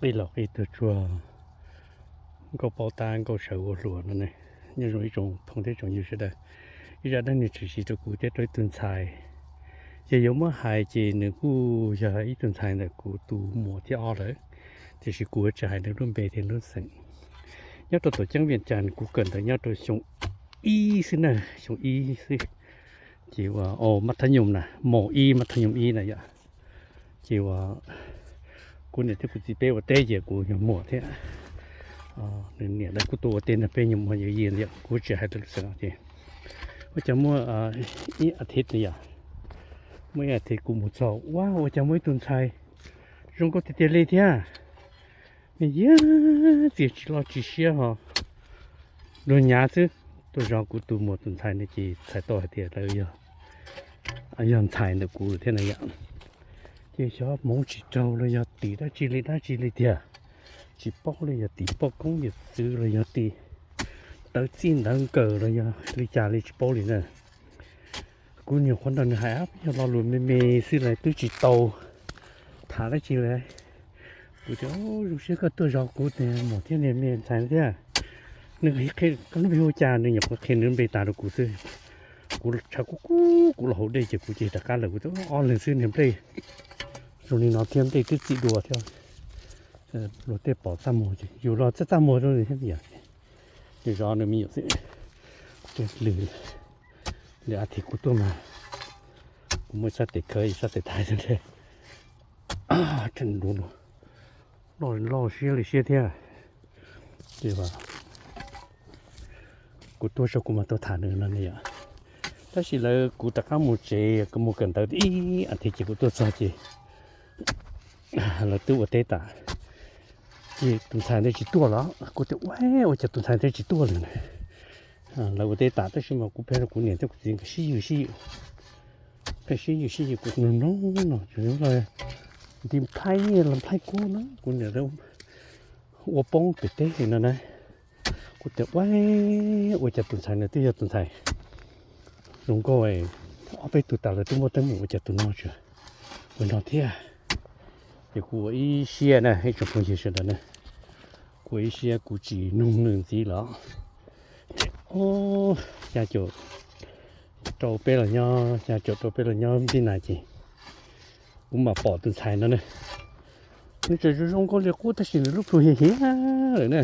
Qij los qij tuag tsuag, nkauj paub tab nkauj sawv ua hluas no ne. Nyob zoo ib tsoom phooj thiab tsoom ywg sawv daws, ib zaj dab neeg tshwm sim rau kuv thiab rau ib tug ntxhais. Yog yuav muab hais ces nws kuj yog ib tug ntxhais ntawm kuv tus muam thib ob lawm, tiam sis kuv tsis hais nws lub npe thiab lub xeem. Nyob rau tom ceeb Vias Cas kuv kawm ntawv nyob rau xyoo ib xwb na, xyoo ib xwb. Ces ua, o, mab thab nyoom na, mos ib mab thab nyoom ib na yom. Ces ua, kuv niam thiab kuv txiv peb ua teb ces kuv nyuag muam thiab nws niam lawv kuj tuaj ua teb nrog peb nyuag muam yawm yij ntawd, kuv tsis hais lawv lub xeem ces ua cas muaj ib as thiv yom, muaj ib as thiv kuv mus txog ua, ua cas muaj ib tug ntxhais zoo nkauj tiag tiag li thiab. Nws yog txiaj tsis loj tsis siab ho, luag nyav xwb. Tuaj zov kuv tus muam tus ntxhais no ces txhais tau hais tias lawv yog ntxhais ntawm kuv thiab na yom. Ces xyov hmoov tsis raug los yog tim dab tsi li dab tsi li tiag, tsis paub li yog tim poj koob yawm txwv los yog tim tawv txij ntawv nkawm los yog li cas li tsis paub li na. Kuv nyuam qhuav nrog nws hais ab, yog lo lus me me xwb lawm twb tsis tau tham dab tsi li. Kuv tias zoo siab koj tuaj zov kuv tus muam thiab niag me ntxhais thiab. Nws qhia koj lub npe hu cas, nws nyuam qhuav qhia nws lub npe tas rau kuv xwb. Kuv tshav kub kub, kuv los haus dej ces kuv cia li rov qab lawm, kuv tias ob leeg xwb niag nplej zoo li no thiab nplej twb txim dua thiab. Luag tej pom txaj muag ces yus los txaj txaj muag rau nws thiab yom. Nws zov nws me nyuam xwb. Lwm, lwm as thiv kuv tuaj mas kuv muaj ib sab tes khawb ib sab tes thaiv xwb ntshe. Loj siab li siab thiab. Ces kuv tuaj tso kuv mam tuaj tham nws no ne yom. Tab sis lawv kuv rov qab mus tsev, kuv mus kawm ntawv ib as thiv ces kuv tuaj txog ces lawv twb ua teb tas. Ces tus ntxhais ntawd tsis tuaj los kuv tias ua, ua cas tus ntxhais ntawd tsis tuaj lawm na. Lawv ua teb tas tab sis mas kuv pheej rau kuv niam thiab kuv txiv nkawd sib yws sib yws, pheej sib yws sib yws kuv mloog mloog no tseem los nti nplhaib nyiaj los nplhaib kub na, kuv niam lawv ua poob pem teb li no na. Kuv tias ua, ua cas tus ntxhais no twb yog tus ntxhais zoo nkauj, ob peb tug tas lawv twb muaj teeb meem, ua cas tus no tseem ua no thiab. Ces kuv ua ib siab na ib tsoom phooj ywg sawv daws na, kuv ua ib siab kuv tsis nug nws ntxiv los. Xya caum rau peb los nyob, xya caum rau peb los nyob ntiaj na ces kuv mam pom tus ntxhais no na. Nws tseem zoo zoo nkauj li qub tab sis nws lub plhu hiav hiav lawm na.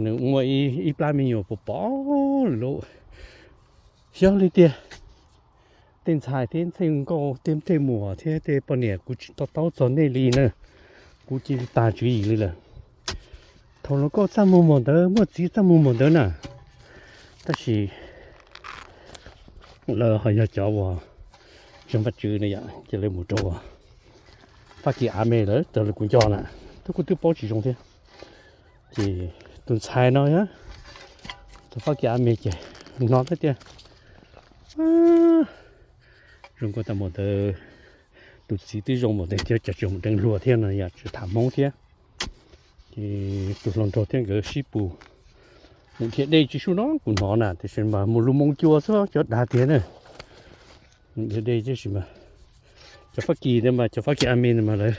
Nws muaj ib plab me nyuam pos pos lawm lauj. Xyov li tiag, tej ntxhais thiab tej nkauj tej tej muam thiab tej poj niam kuv tsis to taub txog nej li na. Kuv cia li tas tswv yim li lawm. Thaum hluas nkauj txaj muag npaum ntawd, muaj txiv txaj muag npaum ntawd na, tab sis lawv ho yog cov uas tsis muaj vaj tswv na yom, ces lawv mus rau Fab Kis Army lawm raws li kuv nco na, thiab kuv twb paub tsis zoo thiab. Ces tus ntxhais no, tus Fab Kis Army ces hnov thiab tias zoo nkauj tag npaum ntawd, tus txiv twb zoo npaum ntawd thiab cas tseem mus deev hluas thiab no yom, tseem tham Hmoob thiab. Ces tus hluas nraug thiab nkawd sib pus mus dhia dej tsis sub no kuv hnov na, tiam sis mas mus lug moo cua xwb cov dav tiag na. Dhia dej tib si mas cov Fab Kis ntawd mas, cov Fab Kis Army ntawd mas lawv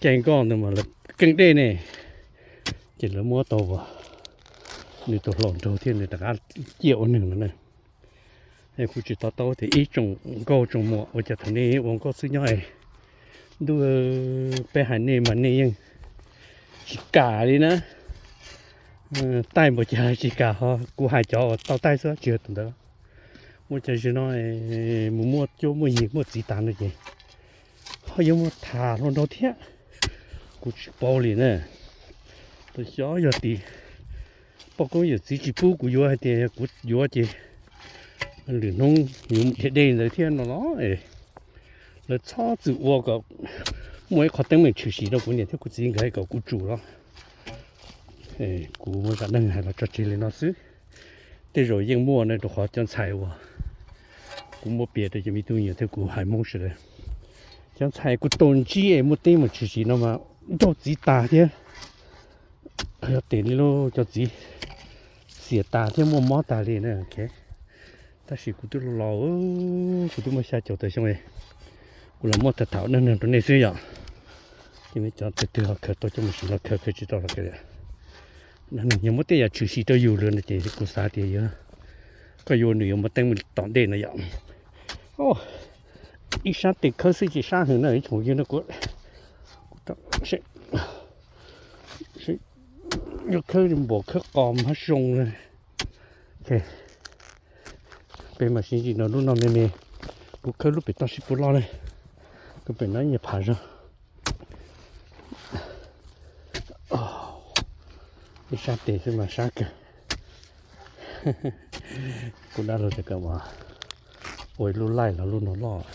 caij nkoj ntawd mas lawv keej dej ne. Ces lawv muab tau nws tus hluas nraug thiab nws rov qab ciaj ua neeg no na. Kuv tsis to taub tias ib tsoom nkauj tsoom muam ua cas thaum nej ua nkauj xwb nyob es ntuj, peb hais nej mas nej yeej tsis kam li na. Taij npaum cas tsis kam ho, kuv hais cov uas tau taij xwb tsis yog tus ntawd. Ua cas zaum no mus muaj cuab muaj yig muaj txiv tas no ces ho yuav muaj tham hluas nraug thiab. Kuv tsis paub li na. Xyov yog tim poj koob yawm txiv tsis pub kuv yuav hais tias kuv yuav ces lwm hnub yuav mus dhia dej ntawd thiab no los es lawv txhob txwm ua kom muaj ib qho teeb meem tshwm sim rau kuv niam thiab kuv txiv nkawd kom kuv tsum los. Kuv muab zaj neeg hais los tso tseg li no xwb. Tej zaum yeej muaj na, rau qhov cov ntxhais uas kuv muab piav rau cov me tub me nyuam thiab kuv haiv Hmoob sawv daws, cov ntxhais kuv tau ntsib es muaj teeb meem tshwm sim no mas nrauj txiv tas thiab. Yog tes li lub cov txiv xiam tas thiab muaj mob tas li na. Tab sis kuv twb laus, kuv twb muaj xya caum tawm xyoo, kuv los muab tham tham neej neeg rau nej xwb yom. Ces cov twg twg ho khaws tau coj mus siv los khaws, khaws tsis tau los khaws. Nws yog muab tej yam tshwm sim rau yus lawm no ces kuv xav tias yog koj yuav nws yuav muaj teeb meem tom ntej no yom. Ib sab tes khawb xwb ces sab heev na ib tsoom yawg no kuv, kuv yuav khawb npaum khawb qos hab zoo na. Peb mam sib ntsib dua lub no me me, kuv khawb lub pem toj sib pus loj na, kuv pem no nyias phav zog. Ib sab tes xwb mas sab kawg. Kuv dab laug tseem kawm mas ua ib lub laij los lub no loj.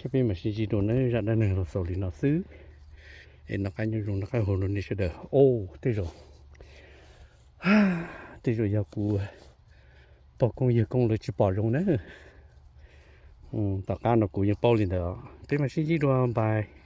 Peb mam sib ntsib dua na, zaj dab neeg los xaus li no xwb. Es noj qab nyob zoo, noj qab haus rau nej sawv daws. Os, tej zaum, tej zaum yog kuv pog koob yawg koob lawv tsis pom zoo na. Tom qab no kuv yeej paub li ntawd. Peb mam sib ntsib dua, bye.